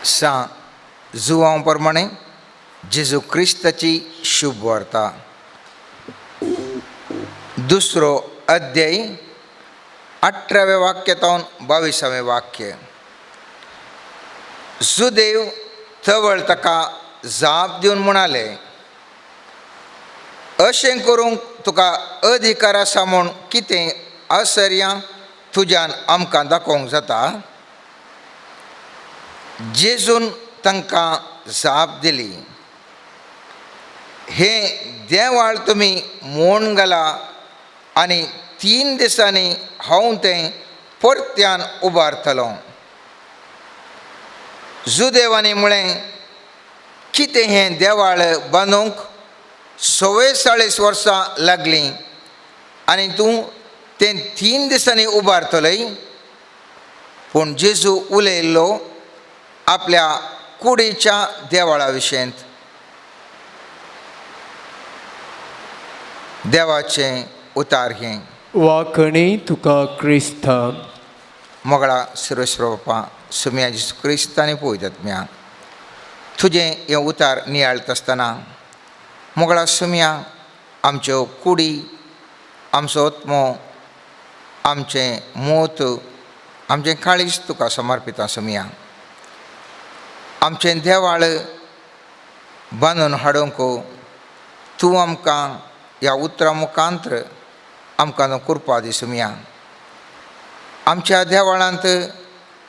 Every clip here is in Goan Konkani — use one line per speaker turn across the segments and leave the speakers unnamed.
सां जुवांव प्रमाणे जेजू क्रिस्ताची शुभ वार्ता, दुसरो अध्याय, 18वें वाक्य तावन 22वें वाक्य. जुदेव तवळ ताका जाप दिवन म्हणाले, अशें करूंक तुका अधिकार आसा म्हूण कितें आसर्या तुज्यान आमकां दाखोवंक जाता? जेजून तांकां जाप दिली, हें देवाळ तुमी मोण घाला आनी 3 दिसांनी हांव तें परत्यान उबारतलो. जुदेवांनी म्हळें, कितें हें देवाळ बांदूंक 44 वर्सां लागलीं आनी तूं तें 3 दिसांनी उबारतलय? पूण जेजू उलयल्लो आपल्या कुडीच्या देवाळा विशयंत. देवाचें उतार हें.
वाकणी तुका क्रिस्ता.
मोगळा सर्वेस्पर बापा, सुम्या जेजू क्रिस्त आनी पवित्र तुजें हें उतार नियाळत आसतना मोगळा सुम्या आमच्यो कुडी, आमचो आत्मो, आमचें मोत, आमचें काळीज तुका समर्पिता सुम्या. आमचें देवाळ बांदून हाडूंक तूं आमकां ह्या उतरां मुखांत्र आमकां न्हू कृपा दी सुम्या. आमच्या देवाळांत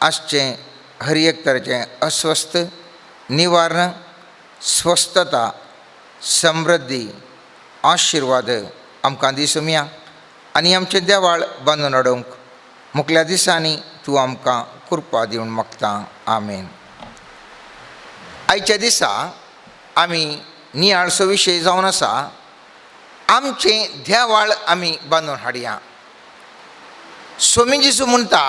आसचें हर एक तरेचें अस्वस्थ निवारण, स्वस्थता, समृद्धी, आशिर्वाद आमकां दी सुम्या. आनी आमचें देवाळ बांदून हाडूंक मुखल्या दिसांनी तूं आमकां कृपा दिवन मागता. आमेन. आयच्या दिसा आमी नियाळसो विशय जावन आसा, आमचें देवाळ आमी बांदून हाडया. स्वामी जेजू म्हणटा,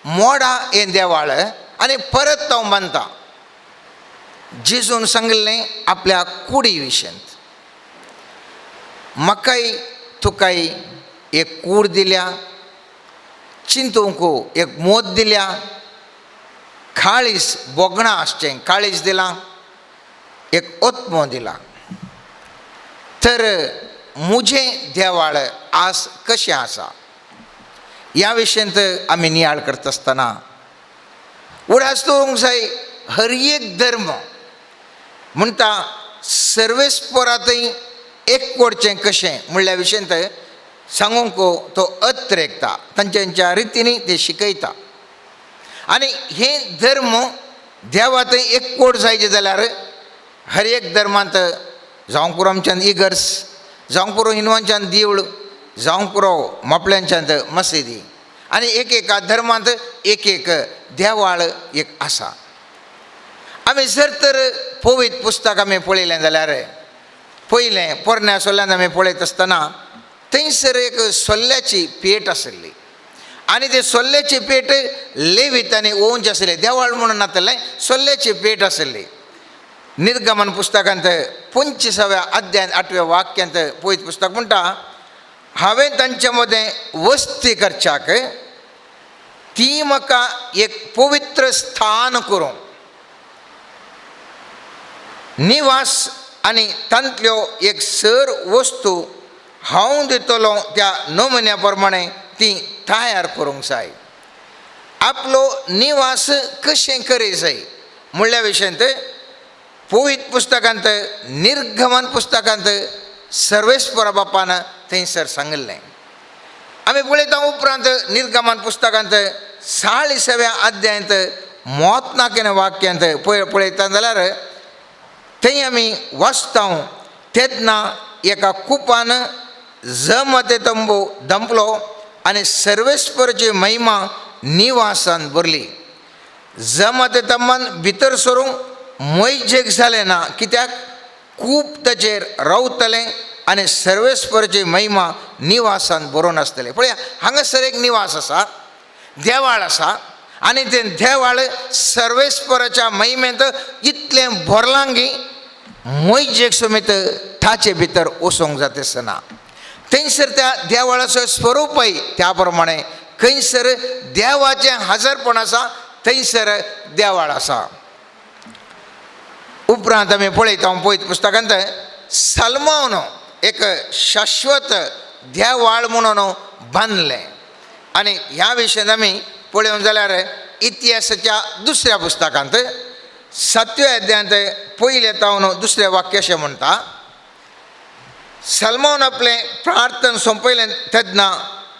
मोडा हें देवाळ आनी परत हांव बांदता. जेजून सांगिल्लें आपल्या कुडी विशयांत. म्हाकाय तुकाय एक कूड दिल्या, चिंतूंक एक मोत दिल्या, काळीज बोगणां आसचें काळीज दिलां, एक ओत्मो दिला. तर म्हजें देवाळ आज कशें आसा ह्या विशयांत आमी नियाळ करता आसतना उडास दवरूंक जाय. हर एक धर्म म्हणटा सर्वेस्परांतय एक कोडचें कशें म्हणल्या विशयांत सांगूंक तो अत्रेकता, तांच्या रितींनी ते शिकयता. आनी हे धर्म देवांतय एक कोड जायचे जाल्यार हर एक धर्मांत जावंक पुरो आमच्यान इगर्स, जावंक पुरो हिंदवांच्यान देवूळ, जावंक पुरो मापल्यांच्यान मशिदी, आनी एक एका धर्मांत एक एक देवाळ एक आसा. आमी जर तर पवित्र पुस्तक आमी पळयलें जाल्यार पयलें पोरण्या सोल्ल्यान आमी पळयत आसतना थंयसर एक सोल्ल्याची पेट आशिल्ली आनी ते सोल्ल्याची पेट लेवीत आनी ओंच आशिल्ली. देवाळ म्हणून नातलें, सोल्ल्याची पेट आशिल्ली. निर्गमन पुस्तकांत 25व्या अध्यायांत 8व्या वाक्यांत पवित्र पुस्तक म्हणटा, हांवें तांचे मदें वस्ती करच्याक ती म्हाका एक पवित्र स्थान करूं निवास आनी तांतल्यो एक सर वस्तू हांव दितलो त्या नमुन्या प्रमाणे ती तयार करूंक जाय. आपलो निवास कशें करी जाय म्हणल्या विशयांत पवित्र पुस्तकांत निर्गमन पुस्तकांत सर्वेस्पर बापान थंयसर सांगिल्लें. आमी पळयता उपरांत निर्गमन पुस्तकांत 40व्या अध्यायांत मोत नाकेन वाक्यांत पळयता जाल्यार थंय आमी वाचता, तेन्ना एका कुपान जमते तंबू दंपलो आनी सर्वेस्परची महिमा निवासान भरली. जमते तंबान भितर सरूंक मोयजेक जालें ना, कित्याक खूब ताचेर रावतलें आनी सर्वेस्परची महिमा निवासान भरून आसतलें. पळया हांगासर एक निवास आसा, देवाळ आसा आनी तें देवाळ सर्वेस्पराच्या महिमेंत इतलें भरलां की मोयजेक समेत ताचे भितर वचूंक जाता आसना. थंयसर त्या देवाळाचो स्वरूपय त्या प्रमाणे खंयसर देवाचें हजरपण आसा थंयसर देवाळ आसा. उपरांत आमी पळयता पळयत पुस्तकांत सलमावन एक शाश्वत देवाळ म्हणून बांदलें. आनी ह्या विशयान आमी पळोवंक जाल्यार इतिहासाच्या दुसऱ्या पुस्तकांत 7व्या अध्यायांत पयलें तावन दुसरें वाक्य अशें म्हणटा, सलमान आपलें प्रार्थन सोंपयलें तेन्ना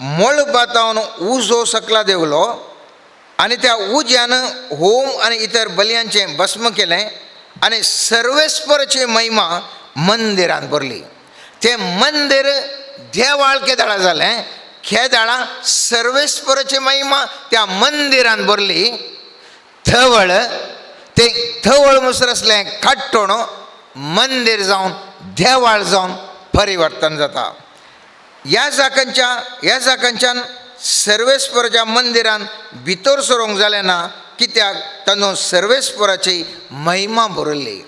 मळबा तावन उजो सकला देंवलो आनी त्या उज्यान होम आनी इतर बलयांचें भस्म केलें आनी सर्वेस्पराची महिमा मंदिरान भरली. तें मंदीर देवाळ केदाळा जालें, केदाळा सर्वेस्पराची महिमा त्या मंदिरान भरली. थवळ तें थवळ मुसर आसलें काट्टोण मंदीर जावन देवाळ जावन परिवर्तन जाता. ह्या जाकांच्यान सर्वेस्पराच्या मंदिरान भितर सरूंक जालें ना, कित्याक तातूंत सर्वेस्पराची महिमा भरिल्ली.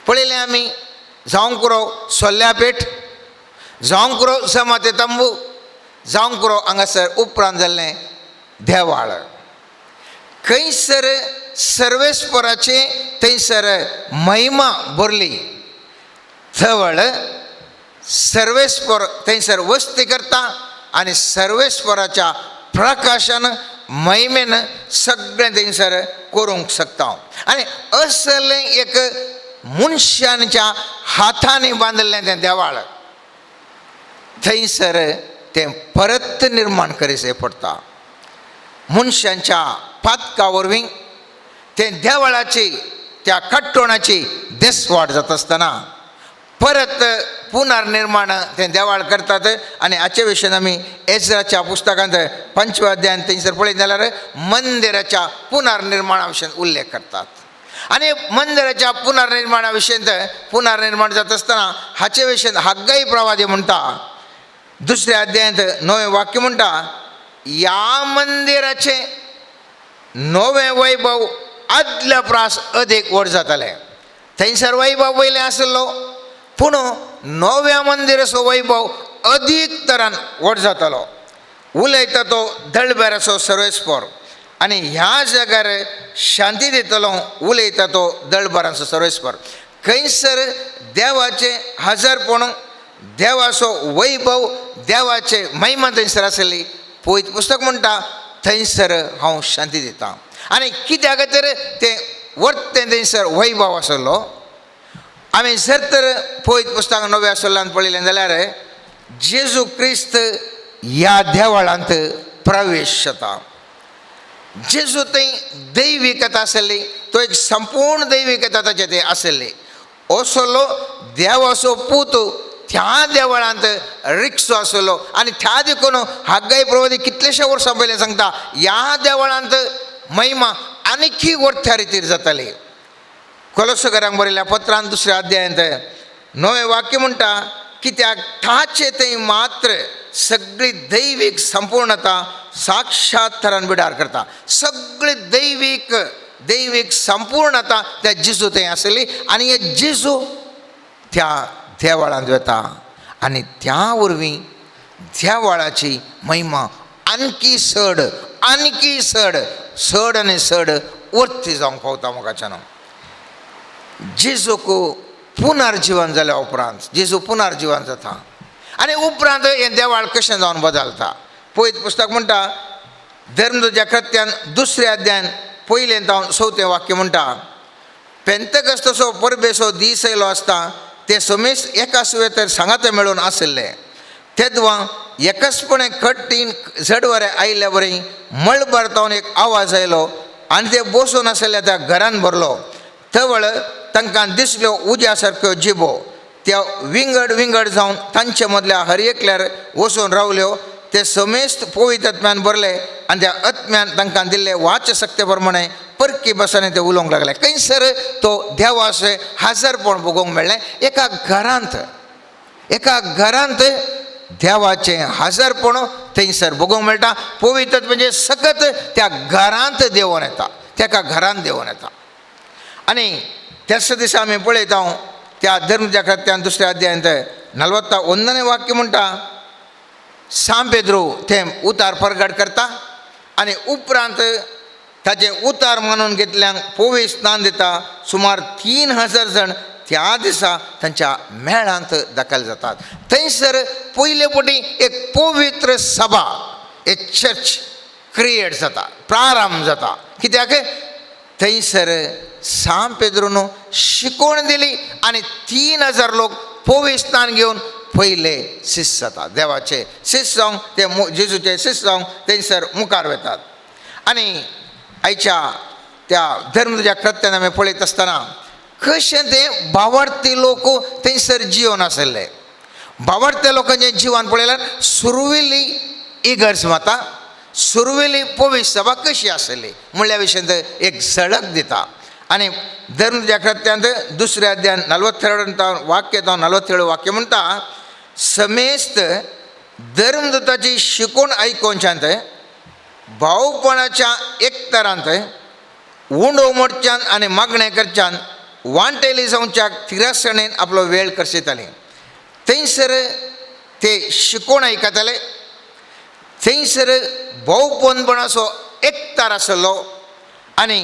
पळयलें आमी जावंक पुरो सोल्ल्या पेठ, जावंक पुरो जमाते तंबू, जावंक पुरो हांगासर उपरांत जाल्लें देवाळ. खंयसर सर्वेस्पराची थंयसर महिमा भरली. थवळ सर्वेस्पर थंयसर वस्ती करता आनी सर्वेस्पराच्या प्रकाशान महिमेन सगळें थंयसर करूंक शकता. आनी असलें एक मनशांच्या हातांनी बांदिल्लें तें देवाळ थंयसर तें परत निर्माण करीचें पडटा. मनशांच्या पातका वरवीं तें देवळाची त्या कट्टोणाची देसवाट जाता आसतना परत पुनर्निर्माण तें देवाळ करतात. आनी हाचे विशयान आमी एजराच्या पुस्तकांत 5व्या अध्यायान थंयसर पळयत जाल्यार मंदिराच्या पुनर्निर्माणा विशयान उल्लेख करतात. आनी मंदिराच्या पुनर्निर्माणा विशयांत पुनर्निर्माण जाता आसतना हाचे विशयान हाग्गाई प्रवादी म्हणटा, 2ऱ्या अध्यायांत 9वें वाक्य म्हणटा, ह्या मंदिराचें नवें वैभव आदल्या प्रास अदीक व्हड जातालें. थंयसर वैभव पयलें आसलो, पूण नव्या मंदिराचो वैभव अदीक तरान व्हड जातालो. उलयता तो दळबेराचो सर्वेस्पर आनी ह्या जाग्यार शांती दितलो उलयता तो दळबरांचो सर्वेस्पर. खंयसर देवाचें हजारपण, देवाचो वैभव, देवाचे महिमा थंयसर आसली. पवित्र पुस्तक म्हणटा थंयसर हांव शांती दितां. आनी कित्या खातीर तें वर्तें थंयसर वैभव आसलो. आमी जर तर पवित्र पुस्तक नव्या सोल्लान पळयलें जाल्यार जेजू क्रिस्त ह्या देवळांत प्रवेश जाता. जेजू थंय दैविकता आसली, तो एक संपूर्ण दैविकता ताचे थंय आसली. असलो देवाचो पूत त्या देवळांत रिक्सो आसलो. आनी त्या देखून हाग्गाई प्रवादी कितलेशे वर्सां पयलें सांगता ह्या देवळांत महिमा आनीकी वरत्या रितीर जाताली. कोलोसकरांक बरयल्ल्या पत्रान 2ऱ्या अध्यायांत 9वें वाक्य म्हणटा, कित्याक ताचे थंय मात्र सगळी दैवीक संपूर्णता साक्षात थरान बिडार करता. सगळी दैवीक संपूर्णता त्या जेजू थंय आसली. आनी हे जेजू त्या देवळांत वता आनी त्या वरवीं देवळाची महिमा आणखी चड, आणखी चड, चड आनी चड वर्ती जावंक पावता. मोगाच्यान जेजूक पुनर्जिवन जाल्या उपरांत जेजू पुनर्जिवन जाता आनी उपरांत हें देवाळ कशें जावन बदलता. पवित्र पुस्तक म्हणटा धर्मदूताच्या कृत्यान 2ऱ्या अध्यायान 1 जावन 4थें वाक्य म्हणटा, पेंतकस्तसो परबेचो दीस येयलो आसता ते समेस्त एका सुवेतर सांगाते मेळून आशिल्ले. तेदवां एकसपणे कठीण झडवारे आयिल्ल्या वरी मळबार तावन एक आवाज आयलो आनी ते बसून आशिल्ल्या त्या घरान भरलो. तवळ तांकां दिसल्यो उज्या सारक्यो जिबो त्या विंगड विंगड जावन तांचे मदल्या हर एकल्यार वचून रावल्यो. ते समेस्त पवित्र आत्म्यान भरले आनी त्या आत्म्यान तांकां दिल्ले वाच सक्ते प्रमाणे परकी भासांनी ते उलोवंक लागले. खंयसर तो देवाचें हाजरपण भोगोवंक मेळ्ळें. एका घरांत, एका घरांत देवाचें हाजरपण थंयसर भोगोवंक मेळटा. पवित्र म्हणजे सकत त्या घरांत देंवोन येता, तेका घरांत देंवोन येता. आनी त्याच दिसा आमी पळयता त्या धर्मच्या कृत्यान 2ऱ्या अध्यायांत 41 वाक्य म्हणटा, सांपेद्रू तें उतार परगट करता आनी उपरांत ताचें उतार मानून घेतल्यांक पवित्र स्नान दिता. सुमार 3000 जाण त्या दिसा तांच्या मेळांत दाखल जातात. थंयसर पयले फावटी एक पवित्र सभा, एक चर्च क्रिएट जाता, प्रारंभ जाता. कित्याक थंयसर सांत पेद्रून शिकवण दिली आनी 3000 लोक पवित्र स्नान घेवन पयले शिस्त जाता. देवाचे शिस्त जावंक ते जेजूचे शिस्त जावंक थंयसर मुखार वतात. आनी आयच्या त्या धर्मच्या कृत्यान आमी पळयत आसतना कशें ते भावार्थी लोक थंयसर जिवन आशिल्ले. भावार्थी लोकांचें जिवन पळयल्यार सुरवेली इगर्ज माता, सुरवेली पवित्र सभा कशी आशिल्ली म्हणल्या विशयांत एक झळक दिता. आनी धर्मच्या कृत्यांत दुसऱ्या अध्यान 47 वाक्य जावन 47 वाक्य म्हणटा, समेस्त धर्मदूताची शिकवण आयकोनच्यात भावपणाच्या एकतरांत उंडो मोडच्यान आनी मागणें करच्यान वांटेली जावच्या तिरसणेन आपलो वेळ करशिताली. थंयसर ते शिकवण आयकताले, थंयसर भोवपणपणाचो एकतार आसलो आनी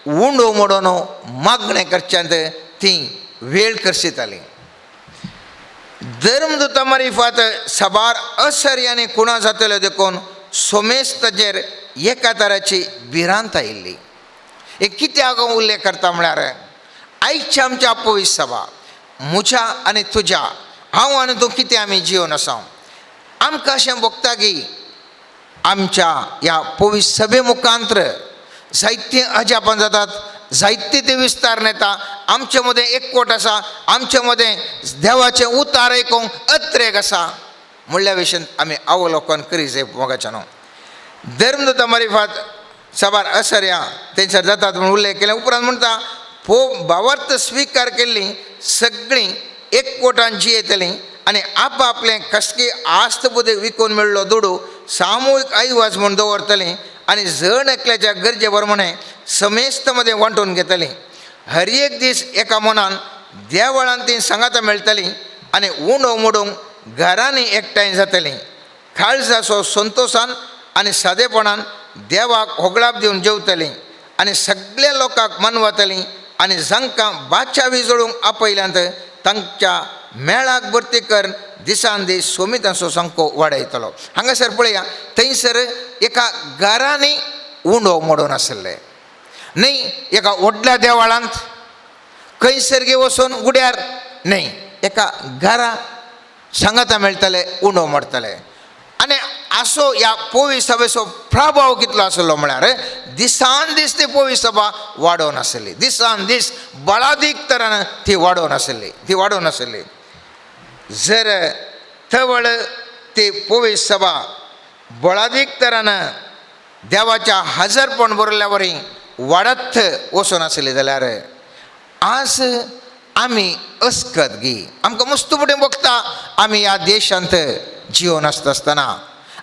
उंडो मोडोन मागणें करच्यांत ती वेळ करशिताली. धर्मदूता मारिफात साबार असरी आनी कुणा जातल्यो देखून सोमेस्ताचेर एका तराची भिरांत आयिल्ली. हे कित्याक उल्लेख करता म्हळ्यार आयच्या आमच्या पवित्र सभा म्हज्या आनी तुज्या, हांव आनी तूं कितें आमी जिवन आसा, आमकां अशें भोगता की आमच्या ह्या पवित्र सभे मुखांत्र जायतीं अजापां जातात, जायते ते विस्तार येता, आमचे मदें एकवट आसा, आमचे मदें देवाचें उतार आयकूंक अत्रेक आसा म्हणल्या विशयान आमी अवलोकन करी जाय. मोगाच्या न्हू धर्मदूता मारिफात साबार असर्या थंयसर जातात म्हूण उल्लेख केले उपरांत म्हणटा भावार्थ स्विकार केल्ली सगळीं एकवटान जियेतलीं आनी आपआपलें कसकी आस्त बुद्दी विकून मेळ्ळो दुडू सामुहीक आयवाज म्हूण दवरतलीं आनी जण एकल्याच्या गरजे प्रमाणे समेस्त मदें वांटून घेतलीं. हर एक दीस एका मनान देवळान तीं सांगातां मेळटलीं आनी उंडो मोडूंक घरांनी एकठांय जातलीं. काळजाचो संतोशान आनी सादेपणान देवाक होगळाप दिवन जेवतलीं आनी सगल्या लोकांक मनवतलीं आनी जांकां बाचावी जळूंक आपयल्यांत तांच्या मेळाक भरती करून दिसान दीस सोमितांचो सामको वाडयतलो. हांगासर पळया, थंयसर एका घरांनी उंडो मोडून आशिल्ले न्हय, एका व्हडल्या देवळांत खंयसर गे वचून गुड्यार न्हय, एका घरा सांगाता मेळटले, उंडो मोडटले. आनी असो ह्या पवित्र सभेचो प्रभाव कितलो आसलो म्हळ्यार दिसान दीस ती पवित्र सभा वाडोवन आसली, दिसान दीस बळादीक तरान ती वाडोवन आसली, ती वाडोवन आसली. जर तवळ ती पवित्र सभा बळादीक तरान देवाच्या हजारपण बरयल्ल्या वरी वाडत वचून आसली जाल्यार आज आमी अस्कत गी आमकां मस्त फुडें भोगता. आमी ह्या देशांत जिवन आसता आसतना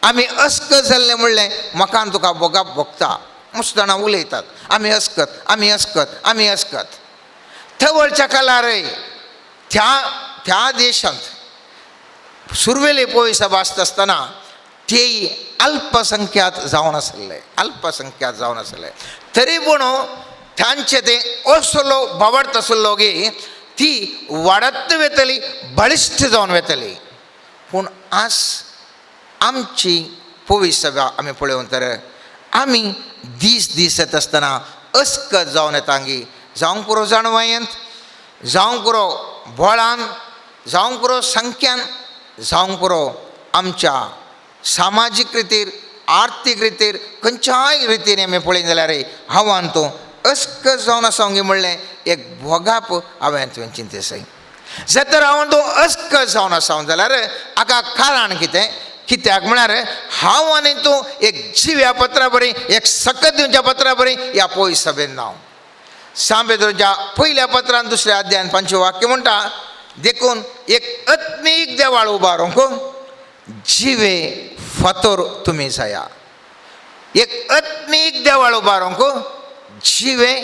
आमी अस्कत जाल्लें म्हणलें म्हाका आनी तुका भोगप भोगता. मस्त जाणां उलयतात आमी अस्कत, आमी अस्कत, आमी अस्कत. थवळच्या काळार त्या त्या देशांत सुरवेले पवित्र सभा आसता आसतना तेय अल्पसंख्यात जावन आसले, अल्पसंख्यात जावन आसले. तरी पूण तांचे ते असलो भावार्थ आसलो की ती वाडत वतली, बळिश्ट जावन वतली. पूण आज आमची पवित्र सभा आमी पळोवन तर आमी दीस दीस येता आसतना अस्कत जावन येता गी, जावंक पुरो जाणवायेंत, जावंक पुरो बळान, जावंक पुरो संख्यान, जावंक पुरो आमच्या सामाजीक रितीर, आर्थीक रितीर, खंयच्याय रितीन आमी पळयत जाल्यार हांव आनी तूं अस्कत जावन आसा गी म्हणलें एक भोगाप हांवें तुवें चिंतेसय. जर तर हांव तूं अस्कत जावन आसा जाल्यार हाका कारण कितें? कित्याक म्हळ्यार हांव आनी तूं एक जिव्या पत्रा बरी, एक सकत दिवच्या पत्रा बरी ह्या पवित्र सभेन नांव सांत पेद्रोच्या पयल्या पत्रान दुसऱ्या अध्यायान 5 वाक्य म्हणटा, देखून एक आत्मीक देवाळ उबारूंक जिवे फातोर तुमी जाया. एक आत्मीक देवाळ उबारूंक जिवे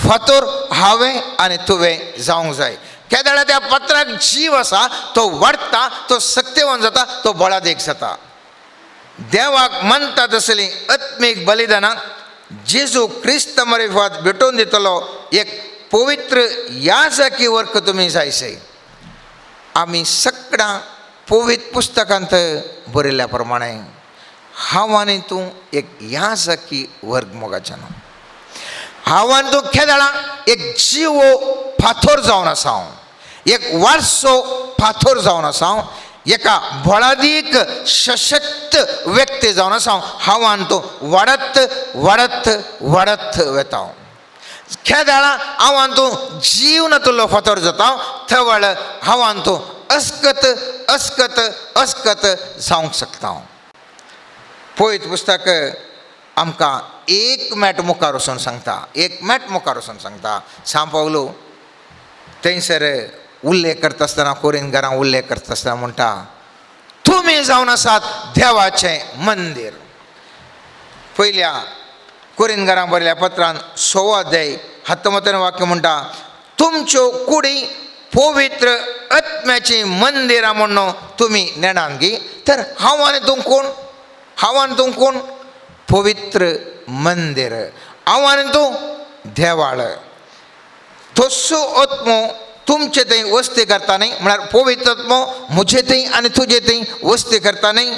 फातोर हांवें आनी तुवें जावंक जाय. केदळा त्या पत्राक जीव आसा तो वाडटा, तो सक्तेवान जाता, तो बळादेक जाता. देवाक मानता तसलीं आत्मीक बलिदानां जेजू क्रिस्त मारिफात भेटोवन दितलो एक पवित्र याजकी वर्ग तुमी जायसे. आमी सगळां पवित्र पुस्तकांत बरयल्ल्या प्रमाणे हांव आनी तूं एक याजकी वर्ग मोगाच्यान. हांव आनी तूं खेदळा एक जिवो फातोर जावन आसा हांव, एक वारसो फातोर जावन आसा हांव, एका बळादीक सशक्त व्यक्ती जावन आसा हांव. हांव आनी तूं वाडत वाडत वाडत वेता हांव. खेदळा हांव आनी तूं जीव नातुल्लो फातोर जाता, थवळ हांव आनी तूं अस्कत अस्कत अस्कत जावंक शकता हांव. पळयत पुस्तक आमकां एक मॅट मुखार वचून सांगता, एक मॅट मुखार वचून सांगता. सांव पावलो थंयसर उल्लेख करता आसतना, कोरिनकारां उल्लेख करता आसतना म्हणटा, तुमी जावन आसात देवाचें मंदीर. पयल्या कोरिनकारां बरयल्या पत्रान 6 अध्याय 19 वाक्य म्हणटा, तुमच्यो कुडी पवित्र आत्म्याचीं मंदिरां म्हणून तुमी नेणान गी. तर हांव आनी तूं कोण? हांव आनी तूं कोण? पवित्र मंदीर. हांव आनी तूं देवाळ. तस्सो आत्मो तुमचे थंय वस्ती करता न्ही, म्हळ्यार पवित्र आत्मो म्हजे थंय आनी तुजे थंय वस्ती करता न्ही.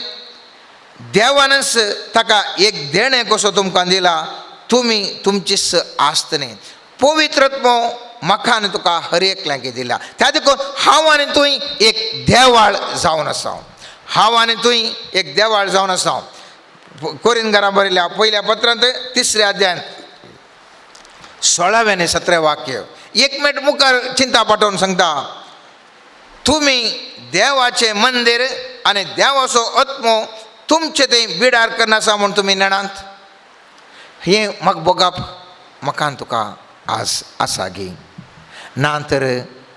देवानच ताका एक देणें कसो तुमकां दिला, तुमी तुमचीच आस्त न्ही. पवित्र आत्मो म्हाका आनी तुका हर एकल्याक दिला. त्या देखून हांव आनी तूं एक देवाळ जावन आसा. हांव आनी तूं एक देवाळ जावन आसा. कोरिनकारां बरयल्या पयल्या पत्रांत 3 अध्यायान 16 आनी 17 वाक्य एक मिनट मुखार चिंता पाठोवन सांगता, तुमी देवाचें मंदीर आनी देवाचो आत्मो तुमचे थंय बिडार करनासा म्हूण तुमी नेणात. हें म्हाका भोगप म्हाका आनी तुका आज आसा गी ना तर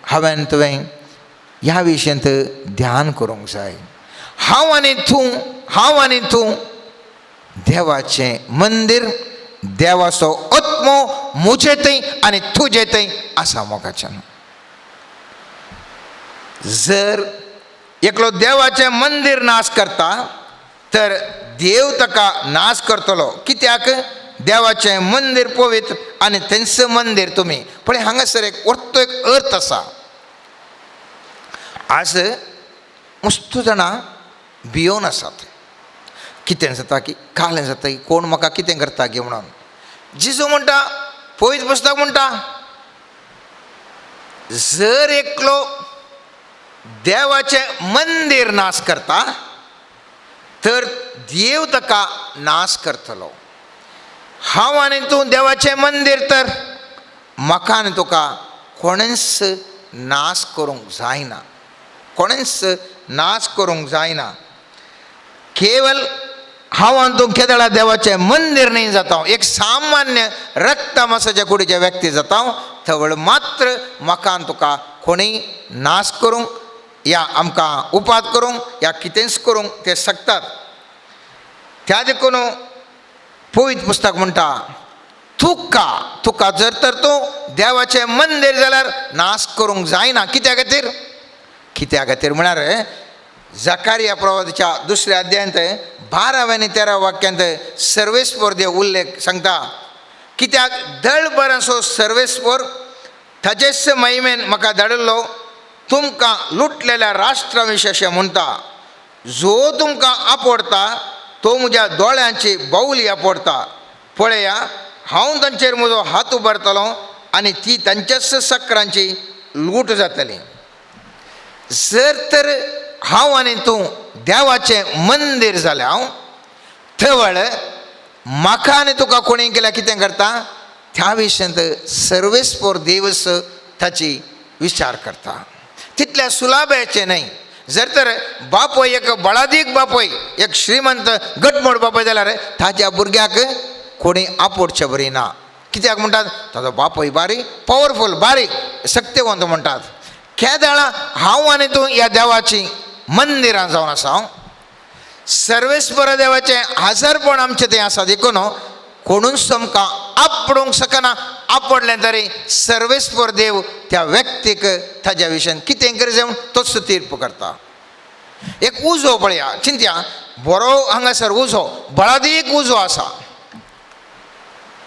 हांवें तुवें ह्या विशयांत ध्यान करूंक जाय. हांव आनी तूं, हांव आनी तूं देवाचें मंदीर, देवाचो आत्मो म्हजे थंय आनी तुजे थंय आसा मोगाच्यान. जर एकलो देवाचें मंदीर नाश करता तर देव ताका नाश करतलो. कित्याक? देवाचें मंदीर पवित्र आनी तेंचें मंदीर तुमी. पळय हांगासर एक वरतो एक अर्थ आसा. आज मस्त जाणां भियोन आसात, कितें जाता की कालें जाता की कोण म्हाका कितें करता की म्हणून. जेजू म्हणटा, पवित्र पुस्तक म्हणटा, जर एकलो देवाचें मंदीर नाश करता तर देव ताका नाश करतलो. हांव आनी तूं देवाचें मंदीर तर म्हाका आनी तुका कोणेंच नाश करूंक जायना, कोणेंच नाश करूंक जायना. केवल हांव आनी तूं केदळा देवाचें मंदीर न्ही जाता, एक सामान्य रक्त मासाच्या कुडीचे व्यक्ती जाता, थवळ मात्र म्हाका आनी तुका कोणीय नाश करूंक या आमकां उपाद करूंक या कितेंच करूंक ते शकतात. त्या देखून पवित्र पुस्तक म्हणटा, तुका तुका जर तर तूं देवाचें मंदीर जाल्यार नाश करूंक जायना. कित्या खातीर? कित्या खातीर म्हळ्यार जकारिया प्रवादाच्या 2 अध्यायांत 12 आनी 13 वाक्यांत सर्वेस्पर देव उल्लेख सांगता, कित्याक दळभरांचो सर्वेस्पर ताजेच महिमेन म्हाका धाडिल्लो तुमकां लुटलेल्या राष्ट्रा विशीं अशें म्हणटा, जो तुमकां आपोडटा तो म्हज्या दोळ्यांची बावली आपोडटा. पळया हांव तांचेर म्हजो हात उबारतलो आनी ती तांच्याच सक्रांची लूट जातली. जर तर हांव आनी तूं देवाचें मंदीर जालें हांव, थवळ म्हाका आनी तुका कोणी केल्यार कितें करता त्या विशयांत सर्वेस्पर देवस ताची विचार करता. तितल्या सुलाभ्याचें न्हय. जर तर बापूय एक बळादीक बापूय, एक श्रीमंत गटमोड बापूय जाल्यार ताच्या भुरग्याक कोणी आपोडचे बरी ना. कित्याक म्हणटात? ताजो बापूय बारी पावरफूल, बारीक शक्तिवंत म्हणटात. केदळा हांव आनी तूं ह्या देवाची मंदिरां जावन आसा हांव, सर्वेस्पर देवाचें हजारपण आमचें थंय आसा देखून कोणूच आमकां आपडूंक शकना. आपडलें तरी सर्वेस्पर देव त्या व्यक्तीक ताज्या विशयान कितें करचें म्हूण तोच तीर्प करता. एक उजो पळया, चिंतया बरो हांगासर उजो, बळादीक उजो आसा.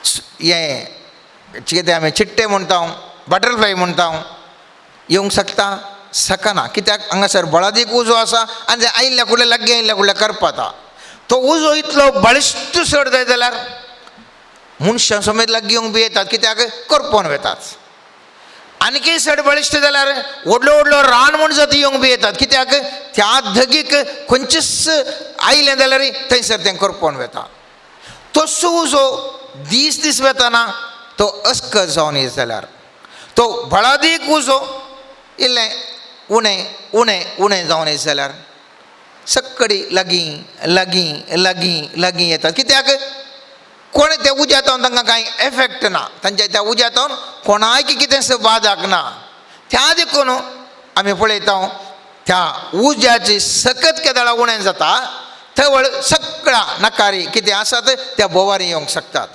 हें कितें आमी चिट्टे म्हणटा, बटरफ्लाय म्हणटा, येवंक शकता शकना. कित्याक हांगासर बळादीक उजो आसा आनी ते आयिल्ल्या कुडल्या लागीं आयिल्ल्या कुडल्या करपाता. तो उजो इतलो बळिश्ट चड जायत जाल्यार मनशां समेत लागीं येवंक भियेतात, कित्याक करपोवन वेतात. आनीकय चड बळिश्ट जाल्यार व्हडलो व्हडलो रान म्हण जाती येवंक भियेतात, कित्याक त्या धगीक खंयचेच आयलें जाल्यार थंयसर तें करपोवन वेता. तसो उजो दीस दीस वेतना तो अस्कत जावन येत जाल्यार तो बळादीक उजो इल्लें उणें उणें उणें जावन येत जाल्यार सक्कडी लागीं लागीं लागीं लागीं येतात, कित्याक कोण त्या उज्यांत तांकां कांय एफेक्ट ना, तांच्या त्या उज्यांत कोणाक कितेंच बादाक ना. त्या देखून आमी पळयता त्या उज्याची सकत केदळा उणें जाता थंय सगळ्या नकारी कितें आसात त्या बोवारी येवंक शकतात.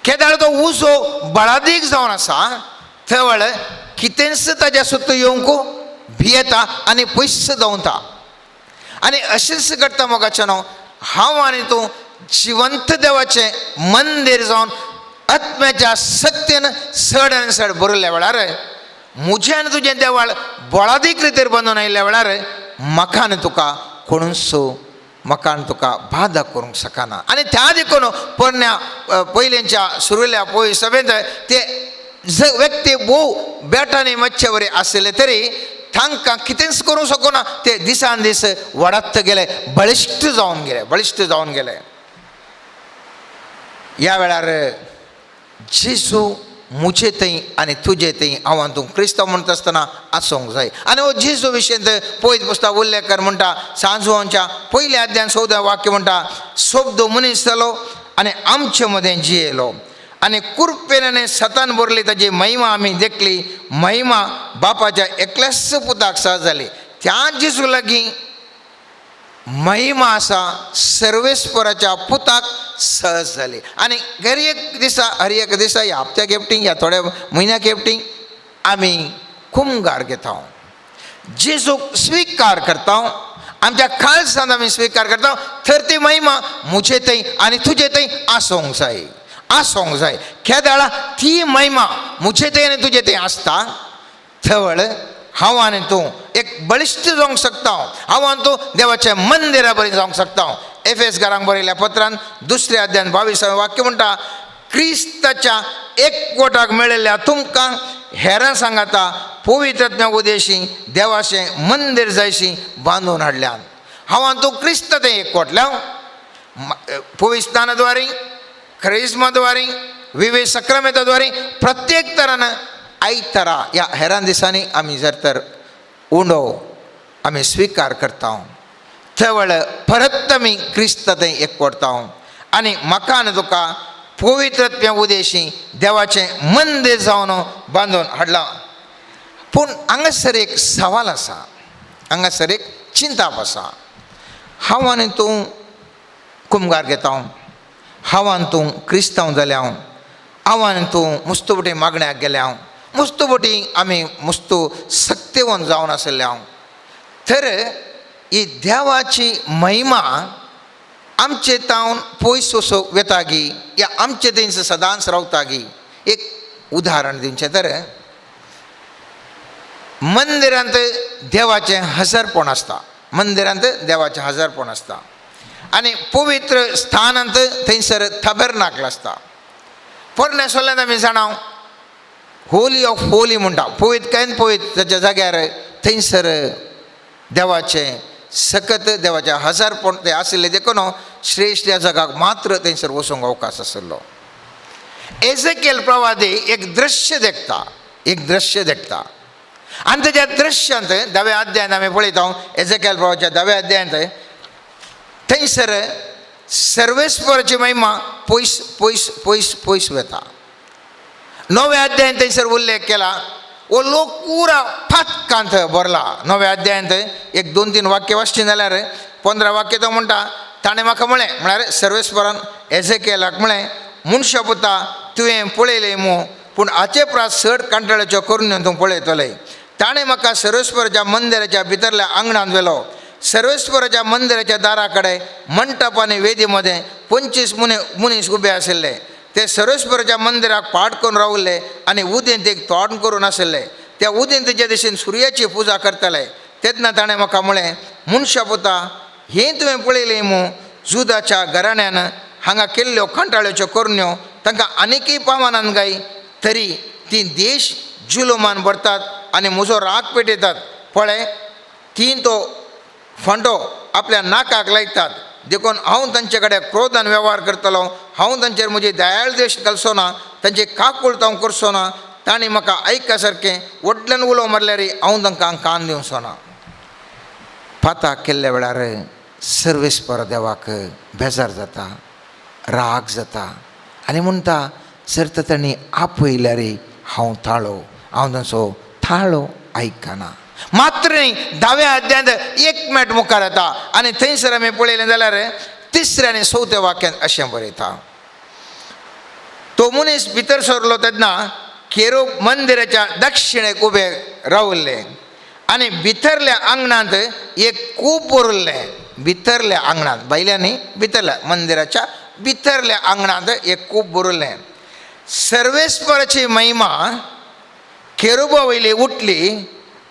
केदळ तो उजो बळादीक जावन आसा थंय कितेंच ताज्या सुद्दां येवंक भियेता आनी पयस दवता. आनी अशेंच घडटा मोगाचें न्हू, हांव आनी तूं जिवंत देवाचें मंदीर जावन आत्म्याच्या सत्तेन चड आनी चड बरयल्ल्या वेळार म्हजें आनी तुजें देवाळ बळादीक रितीर बांदून आयिल्ल्या वेळार म्हाका आनी तुका कोणूच म्हाका आनी तुका बादा करूंक शकना. आनी त्या देखून पोरण्या पयलींच्या सुरुल्या पय सभेंत ते व्यक्ती भोव बेटांनी मच्छे वरी आशिल्ले तरी तांकां कितेंच करूंक शकना, ते दिसान दीस वाडत गेले, बळिश्ट जावन गेले, बळिश्ट जावन गेले. ह्या वेळार जेजू म्हजे थंय आनी तुजे थंय हांव आनी तूं क्रिस्तांव म्हणटा आसतना आसूंक जाय. आनी हो जेजू विशयंत पयत पुस्तक उल्लेख कर म्हणटा, सांजवांच्या पयल्या अध्यान 14 वाक्य म्हणटा, सोबदो मनीस जालो आनी आमचे मदें जियेलो आनी कुरपेन आनी सतान भरली ताजी महिमा आमी देखली, महिमा बापाच्या एकल्याच पुताक सहज जाली. त्या जेजू लागीं महिमा आसा सर्वेस्पराच्या पुताक सहज जाली. आनी हर एक दिसा हर एक दिसा ह्या हप्त्याक एकटी ह्या थोड्या म्हयन्याक एकटी आमी कुमगार घेता, जेजूक स्विकार करता, आमच्या खालसान आमी स्विकार करता. तर ती महिमा म्हजे थंय आनी तुजे थंय आसूंक जाय, आसूंक जाय. केदळा ती महिमा म्हजे थंय आनी तुजे थंय आसता थवळ हांव आनी तूं एक बळिश्ट जावंक शकता, हांव आनी तूं देवाच्या मंदिरा बरी जावंक शकता. एफएस घरांक बरयल्या पत्रान 2 अध्यायान 22 वाक्य म्हणटा, क्रिस्ताच्या एकवटाक मेळिल्ल्या तुमकां हेरां सांगाता पवित्रत्व उदेशी देवाचें मंदीर जायशी बांदून हाडल्यान. हांव आनी तूं क्रिस्त तें एकवटल्या पवित्रस्नानाद्वारे, क्रिस्माद्वारे, विवेक सक्रामेताद्वारे प्रत्येक तरान आयतारा ह्या हेरां दिसांनी आमी जर तर उंडो आमी स्विकार करता थवळ परत आमी क्रिस्त थंय एकवटता आनी म्हाका आनी तुका पवित्रत्व उदेशी देवाचें मंदीर जावन बांदून हाडलां. पूण हांगासर एक सवाल आसा, हांगासर एक चिंताप आसा. हांव आनी तूं कुमगार घेता, हांव आनी तूं क्रिस्तांव जाल्या, हांव आनी तूं मुस्तुबटी मागण्याक गेल्या, मुस्तुबटी आमी मुस्तू सक्तेवन जावन आशिल्ल्या, तर ही देवाची महिमा आमचे तावन पयस असो वेतागी या आमचे थंयस सदांच रावतागी. एक उदाहरण दिवचें तर मंदिरांत देवाचें हजारपण आसता, मंदिरांत देवाचें हजारपण आसता आनी पवित्र स्थानांत थंयसर थबरनाकल आसता. पोरण्या सोल्यांत आमी जाणा होली ऑफ होली म्हणटा, पवित्र कांय पवित्र ताच्या जाग्यार थंयसर देवाचें सकत देवाचें हजारपण ते आशिल्लें देखून श्रेश्ठ ह्या जगाक मात्र थंयसर वचूंक अवकाश आशिल्लो. एजेकेल प्रवादी एक दृश्य देखता, एक दृश्य देखता आनी तेज्या दृश्यांत 10व्या अध्यायांत आमी पळयता, एजेकेल प्रवाच्या 10व्या अध्यायांत थंयसर सर्वेस्पराची महिमा पयस पयस पयस पयस वता. 9व्या अध्यायांत थंयसर उल्लेख केला, वो लोक पुरा फातकांत भरला. 9व्या अध्यायांत 1 2 3 वाक्य वाचचीं जाल्यार 15 वाक्य तो म्हणटा, ताणें म्हाका म्हळें, म्हळ्यार सर्वेस्परान एजेकेलाक म्हळें, मनशा पुता तुवें पळयलें मू, पूण हाचे प्रास चड कांटाळ्याच्यो करून तूं पळयतलें. ताणें म्हाका सर्वेस्पराच्या मंदिराच्या भितरल्या आंगणांत व्हेलो. सर्वेस्पराच्या मंदिराच्या दारा कडेन मंटप आनी वेदी मदें 25 मनीस उबे आशिल्ले. ते सर्वेस्पराच्या मंदिराक पाट करून रावले आनी उदेंतेक तोंड करून आशिल्ले. त्या उदेंतेच्या दिशेन सुर्याची पुजा करताले. तेन्ना ताणें म्हाका म्हळें, मनशा पुता, हें तुवें पळयलें मू? जुदाच्या घराण्यान हांगा केल्ल्यो कंटाळ्याच्यो करण्यो तांकां आनीकय पावनान गाय, तरी ती देश जुलुमान भरतात आनी म्हजो राग पेटयतात. पळय, ती तो फांटो आपल्या नाकाक लायतात. देखून हांव तांचे कडेन क्रोधान वेव्हार करतलो. हांव तांचेर म्हजी दयाळ देश घालचो ना, तांचे काकूळ हांव करचो ना. तांणी म्हाका आयका सारकें व्हडल्यान उलो मारल्यार हांव तांकां कान दिवचो ना. पाता केल्ल्या वेळार सर्वेस्पर देवाक बेजार जाता, राग जाता आनी म्हणटा, जर तर तांणी आपयल्यार हांव ताळो, हांव तांचो ताळो आयकना. मात्र न्ही, धाव्या अध्यायांत एक मेट मुखार येता आनी थंयसर आमी पळयलें जाल्यार तिसऱ्या आनी चवथ्या वाक्यांत अशें बरयता, तो मनीस भितर सरलो तेन्ना केरूब मंदिराच्या दक्षिणेक उबे रावल्ले आनी भितरल्या आंगणांत एक कूप उरलें. भितरल्या आंगणांत, भायल्या न्ही, भितरल्या मंदिराच्या भितरल्या आंगणांत एक कूप उरलें. सर्वेस्पराची महिमा केरुबा वयली उठली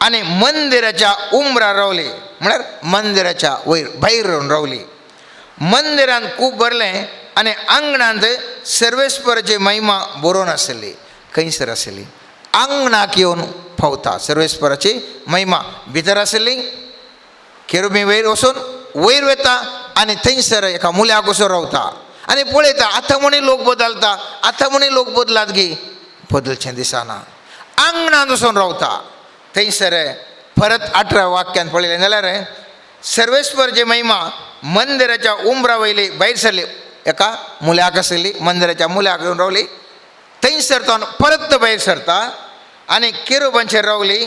आनी मंदिराच्या उमरार रावली, म्हळ्यार मंदिराच्या वयर भायर रावली. मंदिरांत खूब भरलें आनी आंगणांत सर्वेस्पराची महिमा बरोवन आशिल्ली. खंयसर आशिल्ली? आंगणाक येवन पावता सर्वेस्पराची महिमा. भितर आशिल्ली, केरुबी वयर वचून वयर वता आनी थंयसर एका मुल्याक वचून रावता आनी पळयता, आतां म्हणी लोक बदलता, आतां म्हणी लोक बदलात गी, बदलचें दिसना. आंगणांत वचून रावता. थंयसर परत 18 वाक्यान पळयलें जाल्यार सर्वेस्पराची महिमा मंदिराच्या उमरा वयली भायर सरली, एका मुल्याक आशिल्ली, मंदिराच्या मुल्याक येवन रावली. थंयसर तो परत भायर सरता आनी केरुबांचेर रावली.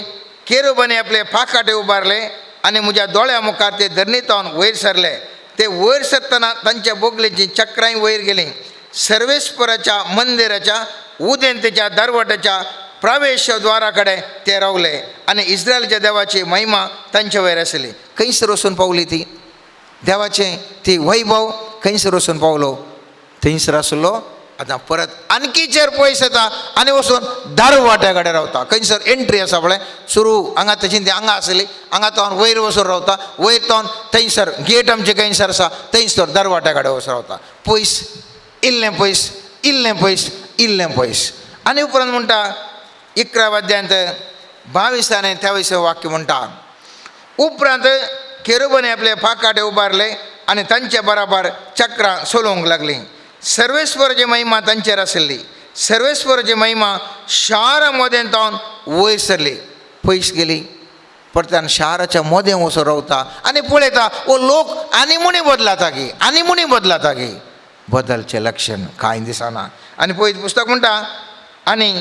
केरुबांनी आपले पाखाटे उबारले आनी म्हज्या दोळ्या मुखार ते धरणींत वयर सरले. ते वयर सरतना तांच्या बोगलेचीं चक्रांय वयर गेलीं. सर्वेस्पराच्या मंदिराच्या उदेंतेच्या दरवट्याच्या प्रवेश द्वारा कडेन ते रावले आनी इस्रायलच्या देवाची महिमा तांचे वयर आशिल्ली. खंयसर वचून पावली ती देवाचें ती वैभव? खंयसर वचून पावलो? थंयसर आसलो. आतां परत आणकीचेर पयस येता आनी वचून दारवाट्या कडेन रावता. खंयसर एंट्री आसा पळय सुरू, हांगा तशी ती हांगा आसली, हांगा तो वयर वचून रावता. वयर तो थंयसर गेट आमचे खंयसर आसा थंयसर दरवाट्या कडेन वचून रावता. पयस इल्लें पयस, इल्लें पयस, इल्लें पयस. आनी उपरांत म्हणटा 11 अध्यायांत 22 आनी 23 वाक्य म्हणटा, उपरांत केरुबांनी आपले फाकाटे उबारले आनी तांचे बराबर चक्रां चलोवंक लागलीं. सर्वेस्पराची महिमा तांचेर आशिल्ली. सर्वेस्पराची महिमा शारा मदें तावन वयर सरली, पयस गेली. परत्यान शाराच्या मदें वचून रावता आनी पळयता, ओ लोक आनी मुणी बदलाता गी, आनी मुणी बदलाता गी. बदलचें लक्षण कांय दिसना. आनी पळयत पुस्तक म्हणटा, आनी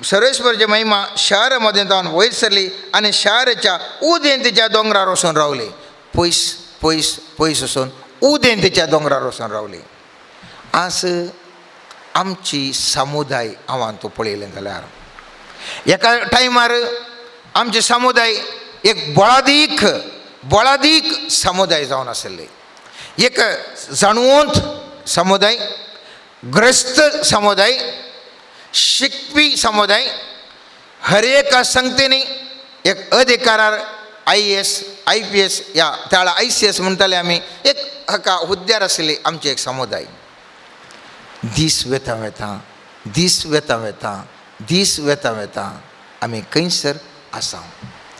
सर्वेस्पराची महिमा शारा मदें तावन वयर सरली आनी शाराच्या उदेंतीच्या दोंगरार वचून रावली. पयस पयस पयस वचून उदेंतीच्या दोंगरार वचून रावली. आज आमची समुदाय हांवान तूं पळयलें जाल्यार एका टायमार आमचे समुदाय एक बळादीक बळादीक समुदाय जावन आशिल्ले. एक जाणवंत समुदाय, ग्रस्त समुदाय, शिकपी समुदाय, हर एका संगतींनी एक अधिकारार IAS IPS या त्याला ICS म्हणटाले आमी, एक हाका हुद्द्यार आशिल्ली आमची एक समुदाय. दीस वेता वेता, दीस वेता वेता, दीस वेता वेता आमी खंयसर आसा,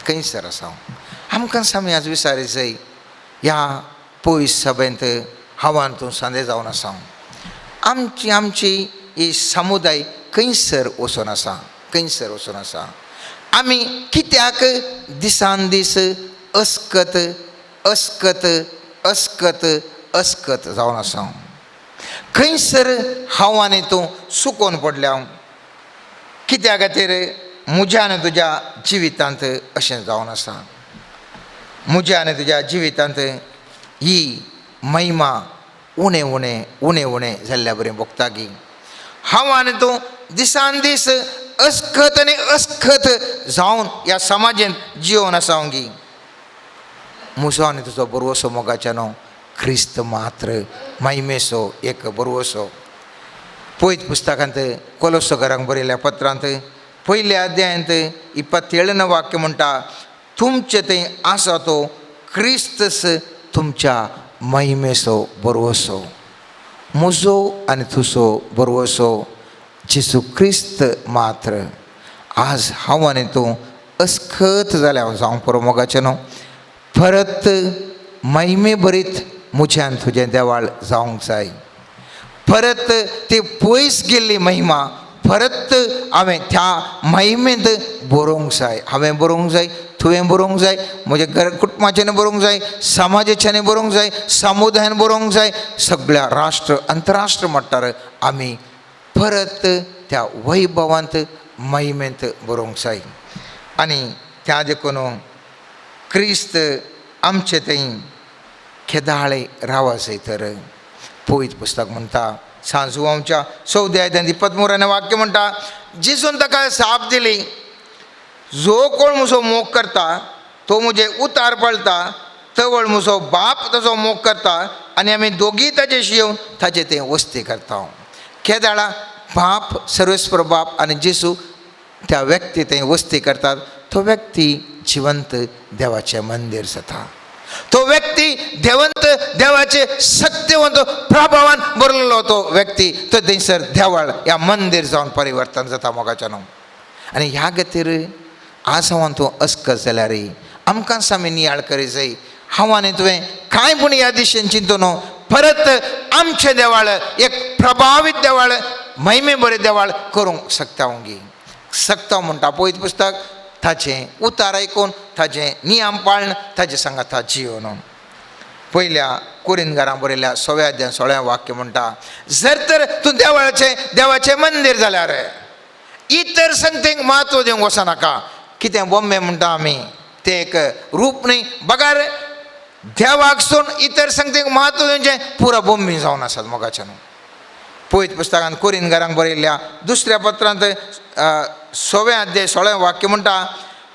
खंयसर आसा. आमकां आमी आज विचारी जाय, ह्या पयस सभेंत हांवान तूं सांदे जावन आसा. आमची आमची ही समुदाय खंयसर वचून आसा, खंयसर वचून आसा. आमी कित्याक दिसान दीस अस्कत अस्कत अस्कत अस्कत जावन आसा. खंयसर हांव आनी तूं सुकोवन पडल्या. कित्या खातीर म्हज्या आनी तुज्या जिवितांत अशें जावन आसा. म्हज्या आनी तुज्या जिवितांत ही महिमा उणें उणें उणें उणें जाल्ल्या बरें भोगता की हांव आनी तूं दिसान दीस अस्खत आनी अस्खत जावन ह्या समाजेंत जियोवन आसा गी. म्हजो आनी तुजो बरवसो मोगाच्या न्हू क्रिस्त मात्र महिमेचो एक बरवसो. पयत पुस्तकांत कोलोसोकारांक बरयल्या पत्रांत पयल्या अध्यायांत 27 वाक्य म्हणटा, तुमचे थंय आसा तो क्रिस्तस तुमच्या महिमेचो बरवसो. म्हजो आनी तुजो बरवसो जेजू क्रिस्त मात्र. आज हांव आनी तूं अस्खत जाल्या हांव जावंक पुरो मोगाचें न्हू. परत महिमे भरीत म्हज्यान तुजें देवाळ जावंक जाय. परत ती पयस गेल्ली महिमा परत हांवें त्या महिमेंत बरोवंक जाय. हांवें बरोवंक जाय, तुवें बरोवंक जाय, म्हज्या घर कुटुंबाच्यान बरोवंक जाय, समाजाच्यान बरोवंक जाय, समुदायान बरोवंक जाय, सगळ्या राष्ट्र अंतरराष्ट्र मट्टार आमी परत त्या वैभवांत महिमेंत बरोवंक जाय. आनी त्या देखून क्रिस्त आमचे थंय केदाळे रावा जाय. तर पवित्र पुस्तक म्हणटा सांजू आमच्या 14 अध्यायांत 23 वाक्य म्हणटा, जेजून ताका साप दिली, जो कोण म्हजो मोग करता तो म्हजे उतार पळता, तवळ म्हजो बाप ताजो मोग करता आनी आमी दोगीय ताजेशी येवन ताजे तें वस्ती करता. केदाळा बाप सर्वेस्पर बाप आनी जेजू त्या व्यक्ती थंय वस्ती करतात, तो व्यक्ती जिवंत देवाचें मंदीर जाता. तो व्यक्ती देवंत देवाचे सत्यवंत प्रभावान भरलेलो तो व्यक्ती तो थंयसर देवळ ह्या मंदीर जावन परिवर्तन जाता मोगाच्या न्हू. आनी ह्या खातीर आज हांव तूं अस्कत जाल्यार आमकां आमी नियाळ करी जाय. हांव आनी तुवें कांय पूण ह्या दिशेन चिंतू न्हू. परत आमचें देवाळ एक प्रभावीत देवाळ महिमे बरें देवाळ करूंक शकता गी शकता म्हणटा पवित्र पुस्तक ताचें उतार आयकून ताचें नियम पाळन ताजे सांगाता जिवन. पयल्या कोरिंदगारां बरयल्या 6व्या अध्याय 16 वाक्य म्हणटा, जर तर तूं देवाचें देवाचें मंदीर जाल्यार इतर संगतींक म्हत्व दिवंक वचनाका. कितें बोम्बे म्हणटा आमी तें एक रूप न्ही, बगार देवाक सोडून इतर संगतींक म्हत्व दिवचें पुरो बोम्बी जावन आसात मोगाच्यान. पवित्र पुस्तकांत कोरिंदगारांक बरयल्ल्या दुसऱ्या पत्रांत 6व्या अध्याय 16 वाक्य म्हणटा,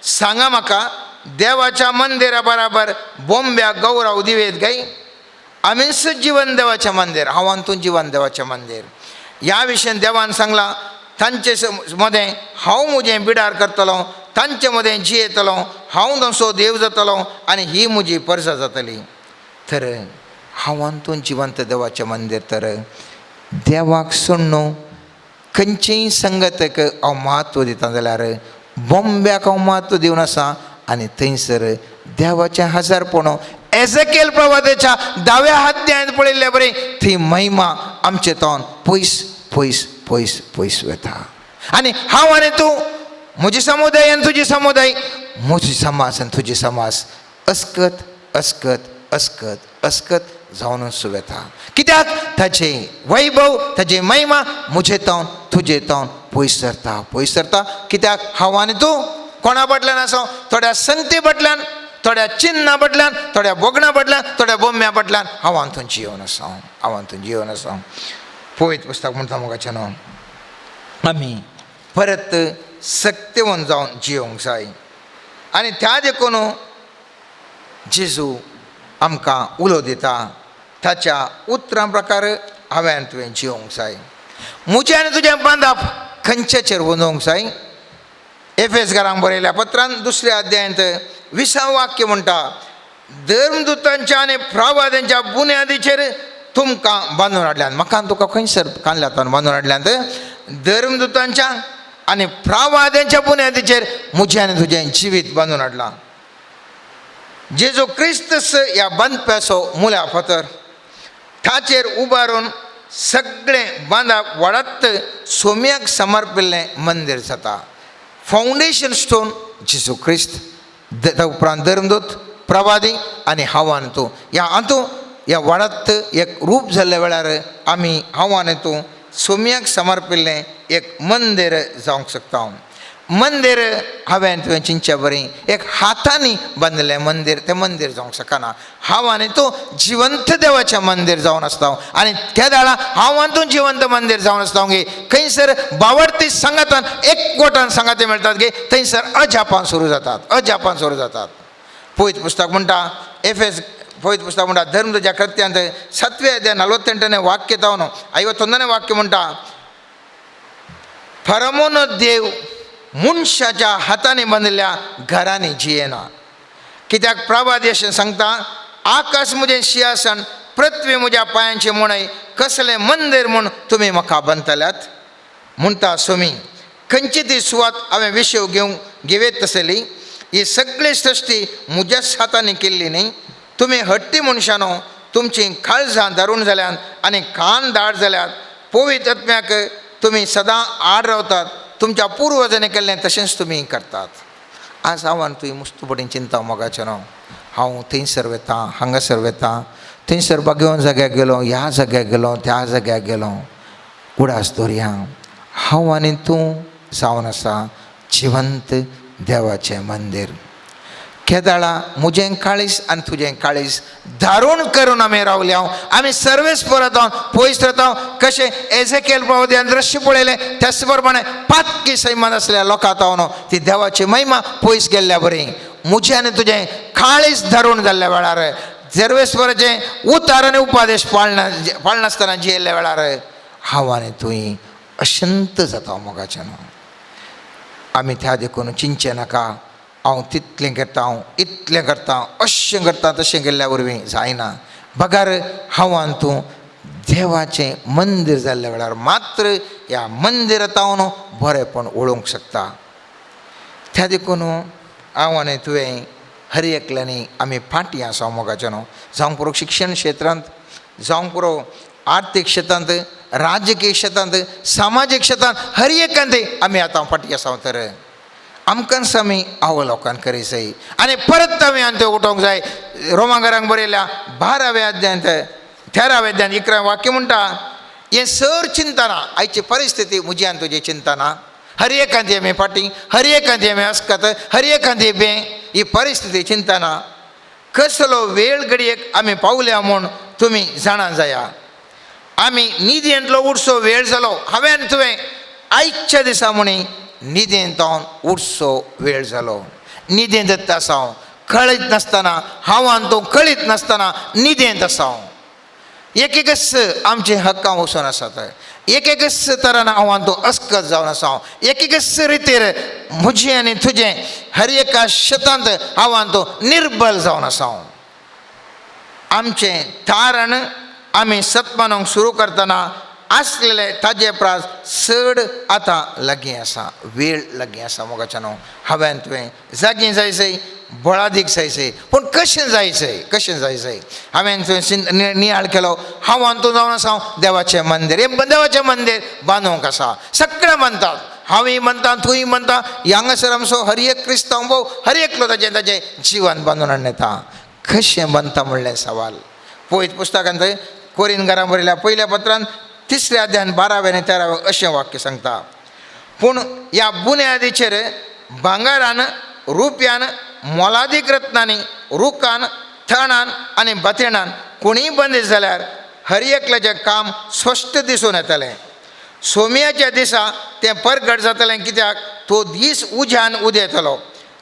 सांगा म्हाका देवाच्या मंदिरा बराबर बोंब्या गौरव दिवेत गाय. आमीच जिवन देवाचें मंदीर, हांव आनी तूं जिवन देवाचें मंदीर. ह्या विशयान देवान सांगलां, तांचे मदें हांव म्हजें बिडार करतलो, तांचे मदें जियेतलो, हांव तांचो देव जातलो आनी ही म्हजी परसा जातली. तर हांव आनी तूं जिवंत देवाचें मंदीर. तर देवाक सोडून खंयचेय संगतक हांव म्हत्व दिता जाल्यार बोंब्याक हांव म्हत्व दिवन आसा आनी थंयसर देवाचें हजारपण एजकेल प्रवादाच्या 10व्या अध्यायांत पळयल्ले बरें थंय महिमा आमचे तोंड पयस पयस पयस पयस वता. आनी हांव आनी तूं, म्हजी समुदाय आनी तुजी समुदाय, म्हजी समाज आनी तुजी समाज अस्कत अस्कत अस्कत अस्कत जावनूच वता. कित्याक ताचें वैभव ताची महिमा म्हजे तोंड तुजे तोंड पयस सरता पयस सरता. कित्याक हांव आनी तूं कोणा फाटल्यान आसा? थोड्या संती फाटल्यान, थोड्या चिन्ना फाटल्यान, थोड्या बोगणा फाटल्यान, थोड्या बोम्म्या फाटल्यान हांव आनी तूं जिवन आसा, हांव आनी तूं जिवन आसा. पवित्र पुस्तक म्हणटा मोगाचें न्हू, आमी परत सक्तेवन जावन जियोंक जाय. आनी त्या देखून जेजू आमकां उलो दिता, ताच्या उतरां प्रकार हांवें तुवें जिवंक जाय. म्हजें आनी तुजें बांदप खंयचेचेर वंदोवंक जाय? एफेसकारांक बरयल्या पत्रान 2ऱ्या अध्यायांत 20 वाक्य म्हणटा, धर्मदूतांच्या आनी प्रवाद्यांच्या बुन्यादीचेर तुमकां बांदून हाडल्यात. म्हाका तुका खंयसर कानल्यात बांदून हाडल्यात? धर्मदूतांच्या आनी प्रवाद्यांच्या बुन्यादीचेर म्हजें आनी तुजें जिवीत बांदून हाडलां. जेजू क्रिस्तस ह्या बांदप्याचो मुल्या फातर ताचेर उबारून सगळें बांदाप वाडत सोम्याक समर्पिल्लें मंदीर जाता. फावंडेशन स्टोन जेजू क्रिस्त, त्या उपरांत धर्मदूत प्रवादी आनी हांव आनी तूं. ह्या हातूं ह्या वाडत एक रूप जाल्ल्या वेळार आमी हांव आनी तूं सोम्याक समर्पिल्लें एक मंदीर जावंक शकता. मंदीर हांवें तुवें चिंतचे बरी एक हातांनी बांदिल्लें मंदीर तें मंदीर जावंक शकना. हांव आनी तूं जिवंत देवाचें मंदीर जावन आसता. आनी त्या वेळार हांव आनी तूं जिवंत मंदीर जावन आसता गे खंयसर बावडती सांगातान एकवटान सांगाते मेळटात गे थंयसर अजापां सुरू जातात, अजापां सुरू जातात. पवित्र पुस्तक म्हणटा एफेस पवित्र पुस्तक म्हणटा धर्मदूताच्या कृत्यांत 7व्या अध्याय 48ನೇ ವಾಕ್ಯ ತಾವನು 51ನೇ ವಾಕ್ಯ म्हणटा, फरमोन देव मनशाच्या हातांनी बांदिल्ल्या घरांनी जियेना. कित्याक प्रवादी अशें सांगता, आकाश म्हजें शिंवासन, पृथ्वी म्हज्या पांयांची मुणय, कसलें मंदीर म्हूण तुमी म्हाका बांदतल्यात म्हणटा सोमी. खंयची ती सुवात हांवें विशेव घेवंक घेवयेत तसली ही सगळी सृश्टी म्हज्याच हातांनी केल्ली न्ही. तुमी हट्टी मनशानो, तुमचीं काळजां दारूण जाल्यात आनी कान दाट जाल्यात. पवित्र आत्म्याक तुमी सदां आड रावतात. तुमच्या पुर्वजांनी केल्लें तशेंच तुमी करतात. आज हांव आनी तुवें मुस्तू पटीन चिंता मोगाचें न्हू, हांव थंयसर वता, हांगासर वता, थंयसर बागेवन जाग्याक गेलो, ह्या जाग्याक गेलो, त्या जाग्याक गेलो. उडास दवरया, हांव आनी तूं जावन आसा जिवंत देवाचें मंदीर. केदाळा म्हजें काळीज आनी तुजें काळीज दारूण करून आमी रावल्या. आमी सर्वेस परत पयस रावता. कशें एझेकेल प्रवाद्यान दृश्य पळयलें त्याच प्रमाणे पातकी सैमान आसल्या लोकां तावन ती देवाची महिमा पयस गेल्ल्या बरी म्हजें आनी तुजें काळीज दारूण जाल्ल्या वेळार, सर्वेस्वराचें उतार आनी उपादेश पाळनासतना जियेल्ल्या वेळार हांव आनी तुवें अशंत जाता मोगाचें न्हू. आमी त्या देखून चिंतचें नाका, हांव तितलें करता, हांव इतलें करता, अशें करता, तशें केल्ल्या वरवीं जायना. बगर हांव आनी तूं देवाचें मंदीर जाल्ल्या वेळार मात्र ह्या मंदिरांत हांव बरेंपण वळोवंक शकता. त्या देखून हांव आनी तुवें हर एकल्यांनी आमी फाटीं आसा मोगाचें न्हू. जावंक पुरो शिक्षण क्षेत्रांत, जावंक पुरो आर्थीक क्षेत्रांत, राजकीय क्षेत्रांत, सामाजीक क्षेत्रांत, हर एकांत आमी आतां फाटीं आसा. तर आमकांच आमी अवलोकन करी जाय आनी परत आमी आनी त्यो उठोवंक जाय. रोमांगरांक बरयल्या 12व्या अध्यायांत 13व्या अध्यायांत 11 वाक्य म्हणटा, हें सर चिंतना आयची परिस्थिती म्हजी आनी तुजी चिंतना, हर एकांत आमी फाटीं, हर एकांत आमी अस्कत, हर एकांत बे ही परिस्थिती चिंतना कसलो वेळ घडयेक आमी पावल्या म्हूण तुमी जाणा जाया. आमी निदयेंतलो उठचो वेळ जालो. हांवें आनी तुवें आयच्या दिसा म्हणी निदेंत उठचो वेळ जालो. निदेंत आसा हांव कळीत नासतना, हांव आनी तूं कळीत नासतना निदेंत आसा हांव. एक एकच आमचे हक्कां वचून आसात, एक एकच तरान हांव आनी तूं अस्कत जावन आसा हांव, एक एकच रितीर म्हजें आनी तुजें हर एका शेतांत हांव आनी तूं निर्बल जावन आसा हांव. आमचें तारण आमी सतमानूंक सुरू करतना आसलेले ताजे प्रास चड आतां लागीं आसा, वेळ लागीं आसा मोगाच्या न्हू. हांवें तुवें जागीं जायसय, बळादीक जायसय, पूण कशें जायसय, कशें जायसय हांवें तुवें नियाळ केलो. हांव आनी तूं जावन आसा देवाचें मंदीर. हें देवाचें मंदीर बांदूंक आसा. सगळें म्हणतात, हांवूय म्हणटा, तूंय म्हणटा, हांगासर आमचो हर एक क्रिस्तांव भाव हर एकलो ताजें ताजें जिवन बांदून हाडून येता. कशें बांदता म्हणलें सवाल. पळयत पुस्तकांत कोरिनगारां बरयल्या पयल्या पत्रान 3ऱ्या अध्यायान 12व्या आनी 13व्या अशें वाक्य सांगता, पूण ह्या बुन्यादीचेर भांगरान, रुप्यान, मोलादीक रत्नांनी, रुखान, थणान आनी बतेणान कोणीय बंदीत जाल्यार हर एकल्याचें काम स्पश्ट दिसून येतलें. सोम्याच्या दिसा तें परगट जातलें, कित्याक तो दीस उज्यान उदेतलो.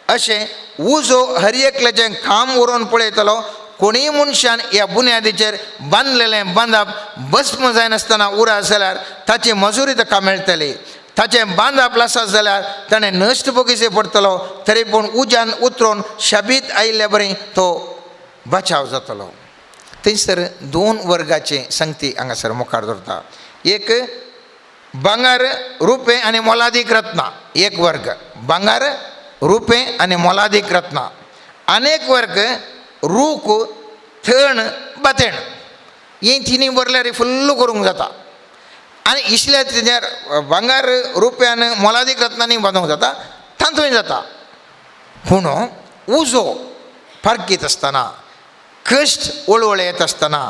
अशें उजो हर एकल्याचें काम उरोवन पळयतलो. कोणीय मनशान ह्या बुन्यादीचेर बांदलेलें बांदप भस्म जायनासतना उरत जाल्यार ताची मजुरी ताका मेळटली. ताचें बांदप लासत जाल्यार ताणें नश्ट बगीचे पडटलो, तरी पूण उज्यान उतरून शाबीत आयिल्ले बरी तो बचाव जातलो. थंयसर 2 वर्गाचे संगती हांगासर मुखार दवरता. एक भांगर, रुपें आनी मोलादीक रत्नां, एक वर्ग भांगर, रुपें आनी मोलादीक रत्नां, आनी एक वर्ग रूख, थण, बातेण. ही तिनूय भरल्यार फुल्ल करूंक जाता. आनी इसल्या तेजेर भांगर, रुप्यान, मोलादीक रत्नांनी बांदूंक जाता, तातूंय जाता. पूण उजो फारकीत आसतना, कश्ट वळवळे येत आसतना,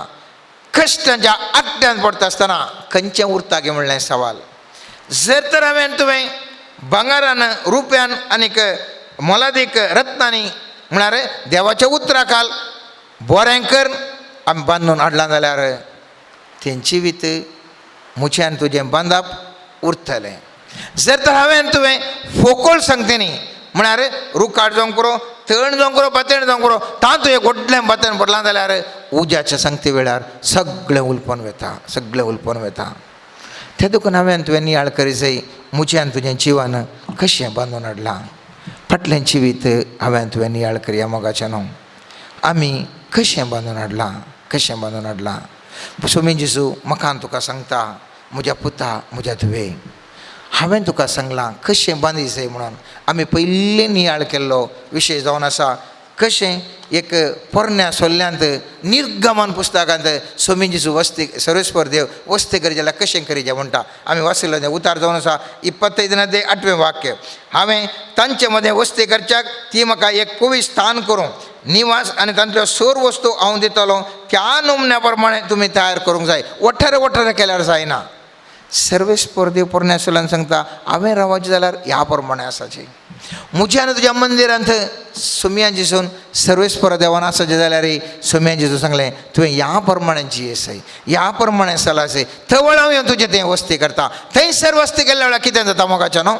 कश्टांच्या आकट्यान पडटा आसतना खंयचें उरता गे म्हणलें सवाल. जर तर हांवें तुवें भांगरान, रुप्यान आनीक मोलादीक रत्नांनी म्हळ्यार देवाच्या उतराखाल बरें कर आमी बांदून हाडलां जाल्यार तेंची वित म्हजें आनी तुजें बांदप उरतलें. जर तर हांवें तुवें फोकोळ सांगते न्ही, म्हळ्यार रुखाट जावंक पुरो, तण जावंक पुरो, बातेण जावंक पुरो, तातूंत एक व्हडलें बातेण पडलां जाल्यार उज्याच्या सांगते वेळार सगळें उलपोन वता, सगळें उलपोन वता. ते देखून हांवें तुवें नियाळ करी जाय म्हजें आनी तुजें जिवन कशें बांदून हाडलां. फाटलें जिवीत हांवें तुवें नियाळ करया मोगाचें न्हू, आमी कशें बांदून हाडलां, कशें बांदून हाडलां. सोमी जेजू म्हाका तुका सांगता, म्हज्या पुता म्हज्या धुवे, हांवें तुका सांगलां कशें बांदी जाय म्हणून. आमी पयलीं नियाळ केल्लो विशय जावन आसा कशें एक पोरण्या सोल्ल्यांत निर्गमन पुस्तकांत सोमी जेजू वस्ती सर्वेस्पर देव वस्ती करी जाल्यार कशें करी जाय म्हणटा. आमी वाचिल्लो तें उतार जावन आसा 25 8वें वाक्य, हांवें तांचे मदें वस्ती करच्याक ती म्हाका एक पवित्र स्थान करूं निवास आनी तांतल्यो सोर वस्तू हांव दितलो त्या नमुन्या प्रमाणे तुमी तयार करूंक जाय. वठारे वठारे केल्यार जायना. सर्वेस्पर देव पोरण्या सोल्यान सांगता हांवें रावचें जाल्यार ह्या प्रमाणे आसाचें. म्हज्या आनी तुज्या मंदिरांत सोमया जेजून सर्वेस्पर देवान आसाचें जाल्यार सोमया जेजू सांगलें तुवें ह्या प्रमाणे जियेसय, ह्या प्रमाणे चलासय, थवळ हांव येवन तुजें तें वस्ती करता. थंयसर वस्ती केल्ल्या वेळार कितें जाता मोगाचें न्हू,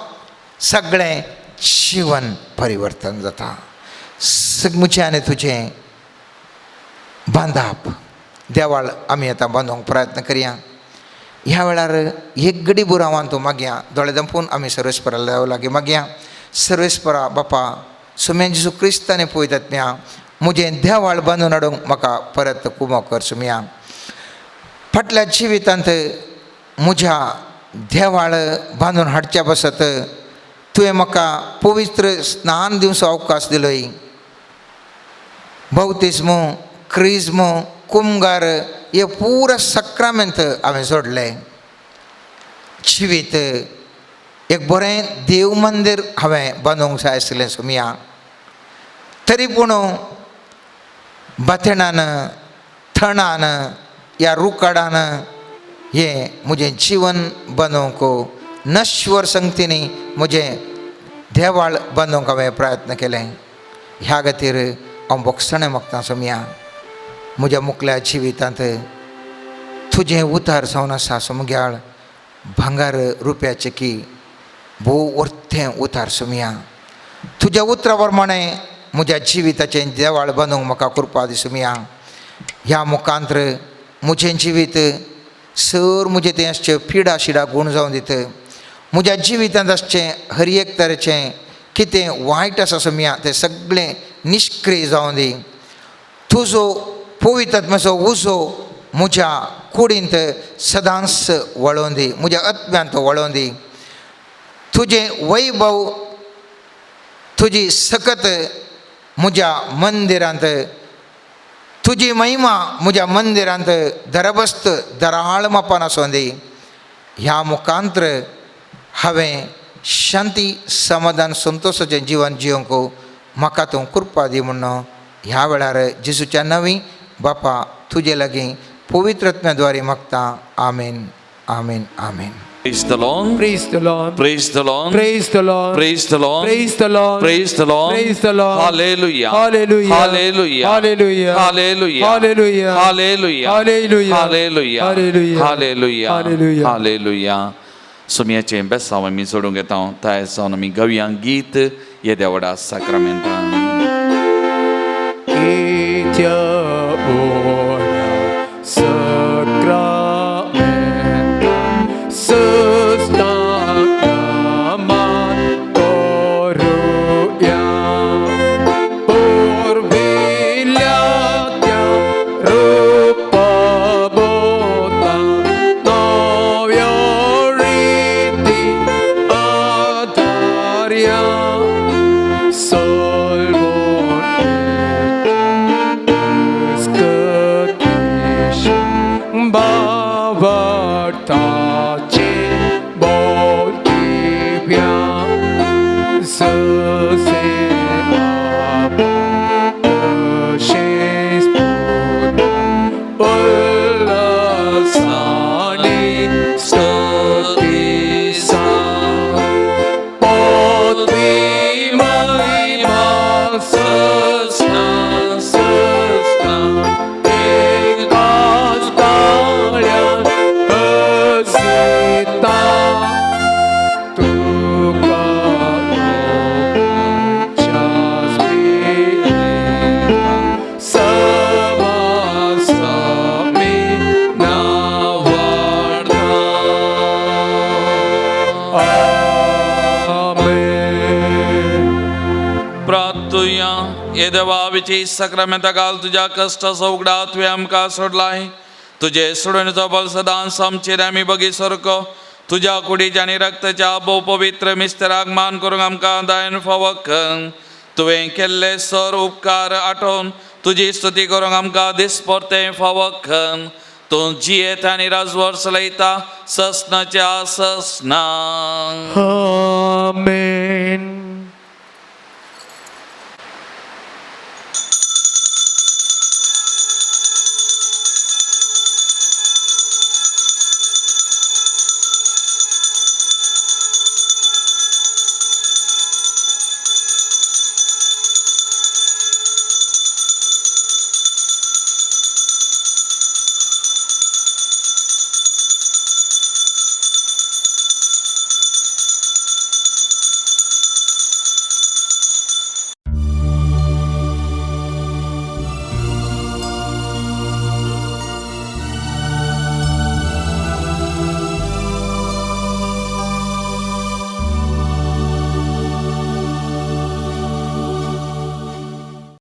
सगळें जिवन परिवर्तन जाता. म्हजें आनी तुजें बांदाप देवाळ आमी आतां बांदूंक प्रयत्न करया. ह्या वेळार एक गडी बुरावान तूं मागया, दोळे दंपून आमी सर्वेस्परा देवा लागीं मागया. सर्वेस्परा बापा सुम्या जेजू क्रिस्ताने पळयतात म्या म्हजें देवाळ बांदून हाडूंक म्हाका परत कुमो कर सुम्या. फाटल्या जिवितांत म्हज्या देवाळ बांदून हाडच्या पासत तुवें म्हाका पवित्र स्नान दिवचो अवकाश दिलोय. बौतिज्मो क्रिज्मो कुमगार हे पुरा सक्रामेंत हांवें जोडलें. जिवीत एक बरें देव मंदीर हांवें बांदूंक जाय आशिल्लें सुमया, तरी पूण बाथेणान थणान ह्या रुकाडान हें म्हजें जिवन बांदूंक नश्वर संगतींनी म्हजें देवाळ बांदूंक हांवें प्रयत्न केलें. ह्या खातीर हांव बोगसणें मागता सोमया, म्हज्या मुखल्या जिवितांत तुजें उतार जावन आसा सोमग्याळ भांगर रुप्याचें की भोव वर्तें उतार सोमया. तुज्या उतरा प्रमाणें म्हज्या जिविताचें देवाळ बांदूंक म्हाका कृपा दी सोमया. ह्या मुखांत्र म्हजें जिवीत सर म्हजें तें आसचें पिडा शिडा गूण जावन दित. म्हज्या जिवितांत आसचें हर एक तरेचें कितें वायट आसा सोमया तें सगळें निश्क्रिय जावन दी. तुजो पवित्र आत्म्याचो उजो म्हज्या कुडींत सदांच वळोवन दी, म्हज्या आत्म्यांत वळोवन दी. तुजें वैभव तुजी सकत म्हज्या मंदिरांत, तुजी महिमा म्हज्या मंदिरांत दरबस्त दराळ मापान आसूं दी. ह्या मुखांत्र हांवें शांती समाधान संतोशाचें जिवन जिवंक म्हाका तूं कृपा दी म्हूण ह्या वेळार जेजूच्या नवी बापा तुजे लागीं पवित्र आत्म्या मागता. आमेन आमेन आमेन.
Praise the Lord.
Praise the Lord.
Praise the Lord.
Praise the Lord.
Praise the Lord.
Praise the Lord.
Praise the Lord.
Praise the Lord.
Hallelujah.
Hallelujah.
Hallelujah.
Hallelujah.
Hallelujah.
Hallelujah.
Hallelujah.
Hallelujah.
Hallelujah.
Hallelujah.
Hallelujah.
Hallelujah.
Hallelujah. सुमयाचें बेसांव आमी जोडूंक येता. तयार जावन आमी गवया गीत येद्या व्हडा साक्रामेंतान.
येद्या व्हडा साक्रामेंतान सस्ताक मान करुया. पुर्विल्ल्या त्या रुपाबोता नव्या रिती आधारया. सलवण
हालेलुया. हे देवा विची सक्रामेंता घाल तुज्या कश्टाचो उगडा तुवें आमकां सोडलाय. तुजे सोडणीचो बल सदांच आमचेर आमी बगी सारको तुज्या कुडीच्या आनी रक्ताच्या भोव पवित्र मिस्तराक मान करूंक आमकां दायन फावक. तुवें केल्ले सर उपकार आठोवन तुजी स्तुती करूंक आमकां दिसपरतें फावक. तूं जियेत आनी राजवर चलयता ससनाच्या ससना.
आमेन.